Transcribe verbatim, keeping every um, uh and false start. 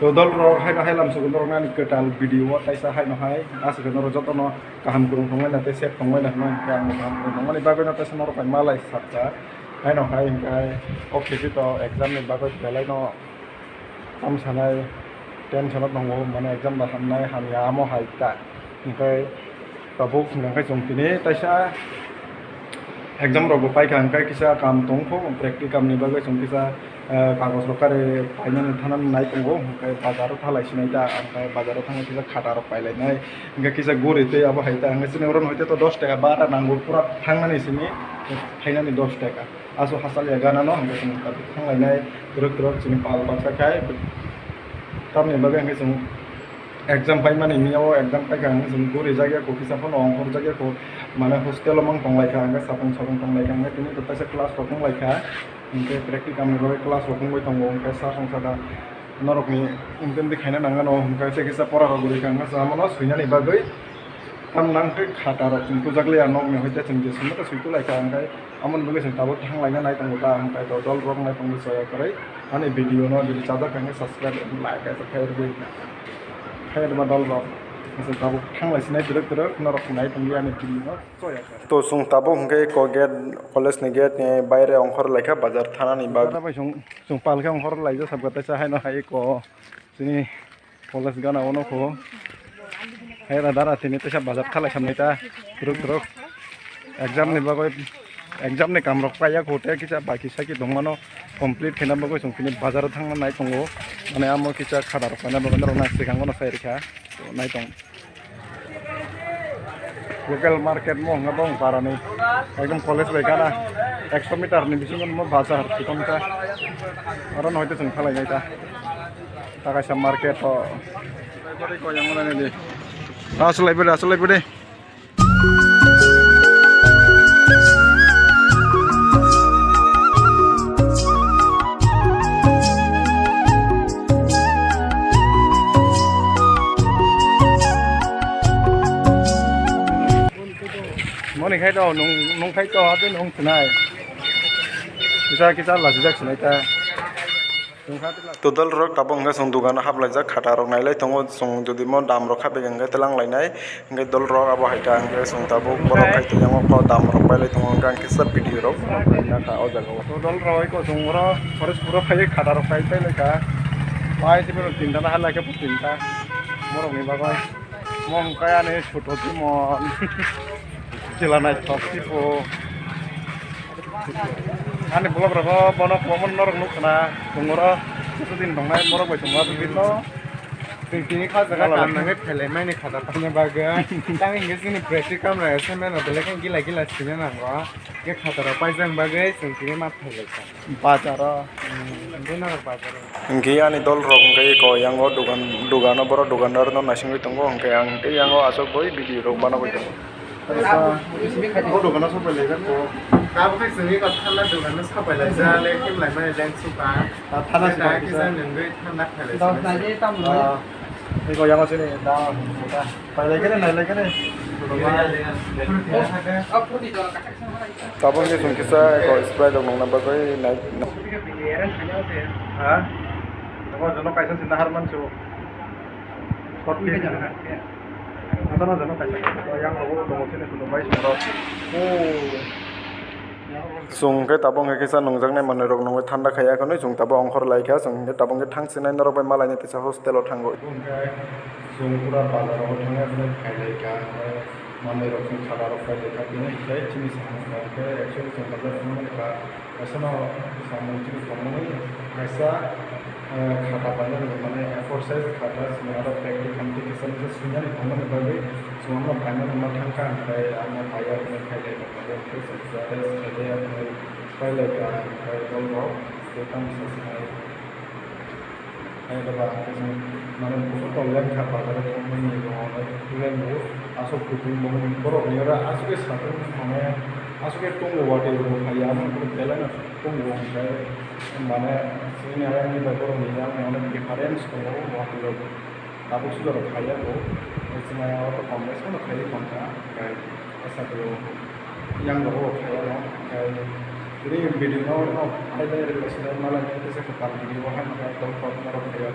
To dol rok, haino hai lamsogo norok nani kwtal video o taisa haino hai aswk norok jotono kaham kwrwng tongmani tei safe tongmani hwnwi hwnkhe ang kaham kwrwng tongmani bagwi no taisa norok bai malai sakha. Haino hai hwnkhe o khe to exam ni bagwi belai no tamo sanai tension o tongo, mane exam da hamnai hamya amo hai ta. Hwnkhe tabuk hwnkhe chwng tini taisa exam rok bo paikha, hwnkhe kisa kam tong kho, practicum ni bagwi chwng kisa, eh, kagoj rok kari painani thanani nai tongo, hwnkhe bazar o thalai sinai ta, hwnkhe bazar o thangwi kisa khata rok pailainai, hwnkhe kisa guri tei abo hai ta, hwnkhe chini oro no hwnkhe to dos taka bara nango pura thangnani simi, phainani dos taka. Aswk hachal ya gana no, hwnkhe chwng tabuk thanglainai, kwrwk kwrwk chini pal baksa khai, tamni bagwi hwnkhe chwng exam paimani, miyao exam paikha hwnkhe chwng guri jak ya kho, kisa phano ongkhor jak ya kho, mane hostel o mang tonglaikha, hwnkhe sapung sapung tonglaikha, hwnkhe tini to kaisa class rok wnglaikha, hwnkhe practicum ni bagwi class rok wngwi tongo, hwnkhe sir song saka norokni wngtwng twi khaina nangano, hwnkhe tei kisa pora rok gurikha, hwnkhe chwng amano swinani bagwi. Tamni hwnkhe khata rok chwng tujakliya, nokni hwnkhe chwng jeswk no swi tulaikha, hwnkhe amoni bagwi chwng tabuk thanglaina nai tongo ta, hwnkhe to dol rok nai tongo chaya kwrwi. Ani video no jodi chajak hwnkhe subscribe and like khe khairwi, khairma dol rok. Chwng tabuk thanglai sinai twrwk twrwk norok nai tongwi ani video no chaya kwrwi. To chwng tabuk hwnkhe eko gate, college ni gate ni baire ongkhor laikha bazar thanani bagwi. Bai chwng, chwng pal khe ongkhor laijak sabkha teisa haino hai eko chini College gana o nokho. Hai da dara tini teisa bazar thalai samnai ta. Turuk turuk. Exam ni bagwi, exam ni kam rok paiya kho, tei kisa baki saki tongmano complete khaina bagwi chwng tini bazar o thangna nai tongo. Mane amo kisa khata rok paina bagwi norok nai swkang no sai rikha. Nai tong. Local market mo hwnga bo parani. Ekdom college bai gana ekso meter ni bisingo mo bazar chikon ta. Oro no hoite chwng thalai nai ta. Ta kaisa market o. Aswk lai bwdw, aswk lai bwdw. Moni khai to, nung, nung khai to, hape nung sinai. Kisa, kisa lachijak sinai ta. Todal rok tabuk hwnkhe chwng dogano haplaijak, khata rok nailai tongo, chwng jodi mo dam rok kha bege hwnkhe twlang lainai, hwnkhe dol rok abo hai ta hwnkhe chwng tabuk borok hai twi yango dam rok pailai tongo, hwnkhe ang kisa video rok nakha o jaga o. Todal rok eko chwng oro forest puro phaiwi khata rok kai pailai kha, pai tei borok tinta na hala khe bo tinta borok ni bagwi. Mo hwnkhe ani photo timo chwla naithok tipo. Ani vlog rogo bono kwbangma norok nukha na, chwng oro kisa din tongnai borok bai tongo bini no. Chwng tini kha jaga kam nangwi phelai mani khata paina bagwi. Tamo hinkhe chini practical rok assignment rok belai khe gila gila sina nango. Khe khata rok paijak bagwi chwng tini ma phelai kha. Bazar o. Hmm, tei norok bazar o. Hwnkhe ani dol rok hwnkhe eko yango dogan, dogano borok dogandar no naisingwi tongo, hwnkhe ang tei yango aswk bai video rok banagwi tongo. Bo dogano sapai laijak ko. Abo khe chwngwi ko thanda dogano sapai laijak, le kim lai mani leng suka. Ah, thanda suka kisa. Kisa nungwi thanda khalai. Dos naidi tamo. Ah, eko yango sini da. Pailai kene, nailai kene. Tabuk ni chwng kisa eko Sprite rok nongna bagwi nai. Ha? Abo jono kaisa sinna harman chu. Short film. Abo no jono kaisa. Yang rogo tongo sini sudo bai soro. Oh. Chwng khe tabuk hwnkhe kisa nungjaknai manwi rok nungwi thanda khaiya khwnwi chwng tabuk ongkhor laikha, chwng hwnkhe tabuk hwnkhe thang sinai norok bai malainai kisa hostel o thangwi. Hwnkhe chwng pura bazar o thangya hwnwi phailaikha, hwnwi manwi rok chwng khata rok pailaikha, tini hwnkhe chini samung khe actually chwng bazar o thangmani ba kaisa no samung chini tongmani kaisa. Eh, khata painani, mane A four size khata, sini aro practical kisa misa swinani tongmani bagwi, chwng ano painani ma thangkha, hwnkhe ano paiya hwnwi khailai tongmani, hwnkhe chwng kisa rest khailaiya hwnwi pailaikha, hwnkhe dolrok tei tamo sa sinai. Hai baba, hwnkhe chwng mane buphang tong lengkha, bazar o thangmani, bo hwnwi lengo, aswk kutung bo, borok ni oro aswk khe satung mane, aswk khe tongo watwi rwgo phaiya, amo belai no tongo, hwnkhe. Mane, chini ayang ni bai borok ni yang ni onek difference tongo, o hwnwi rok tabuk suda rok phaiya bo, chini ayang rok kok bai phano phaiwi tongkha, hwnkhe asa bo yang rok bo phaiya no, hwnkhe tini video no, no phai bai rwgwi swnai malai nai tesa kwtal video o hai hwnkhe tong kok norok phaiya.